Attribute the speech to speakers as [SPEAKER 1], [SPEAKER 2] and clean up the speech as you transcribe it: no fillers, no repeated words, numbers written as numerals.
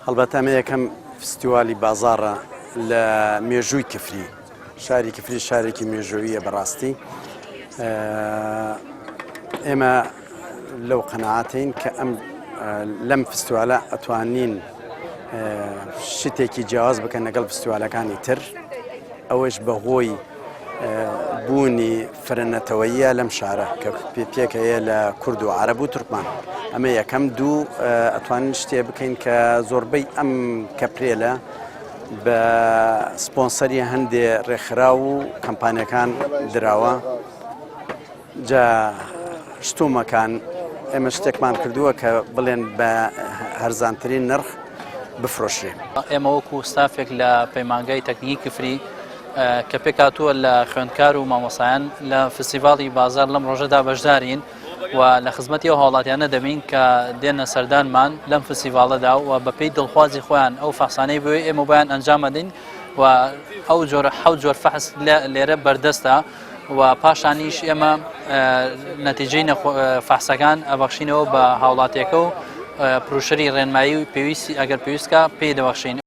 [SPEAKER 1] هەڵبەتە ئەمە یەکەم فستیوالی بازاڕە لە مێژووی کفری. شاری کفری شارێکی مێژوویە بەڕاستی. ئێمە لەو قەناعەتەین کە ئەم لەم فستیوالە ئەتوانین شتێکی جیاواز بکەن لەگەڵ فستیوالەکانی تر ئەوەش بەهۆی بوونی فرەنەتەوەییە لەم شارە کە پێکەیە لە کورد و عەرەب و تورکمان. ئەمە یەکەم دوو ئەتوانین شتێ بکەین کە زۆربەی ئەم کەپرێلە بە سپۆنسەری هەندێ ڕێکخراو و کەمپانیەکان دراوە جا شتومەکان ئێمە شتێکمان کردووە کە بڵێن بە هەرزانترین نرخ بفرۆشرێ.
[SPEAKER 2] ئێمە وەکو ستافێک لە پەیمانگای تەکنیکی کفری کە پێکهاتووە لە خوێندکار و مامۆسایان لە فستیڤاڵی بازار لەم ڕۆژەدا بەشدارین و لە خزمەتی ئەو هاوڵاتیانە دەبین کە دێنە سەردانمان لەم فستیڤاڵەدا و بەپێی دڵخوازی خۆیان ئەو فەحسانەی بوێ ئێمە بۆیان ئەنجام ئەدەین و ئەو جۆرە حەوت جۆر فەحس لێرە بەردەستە و پاشانیش ئێمە نەتیجەی فەحسەکان ئەبەخشینەوە بە هاوڵاتیەکە و پروشەری ڕێنمایی و پێویستی ئەگەر پێویستکە پێی دەبەخشین.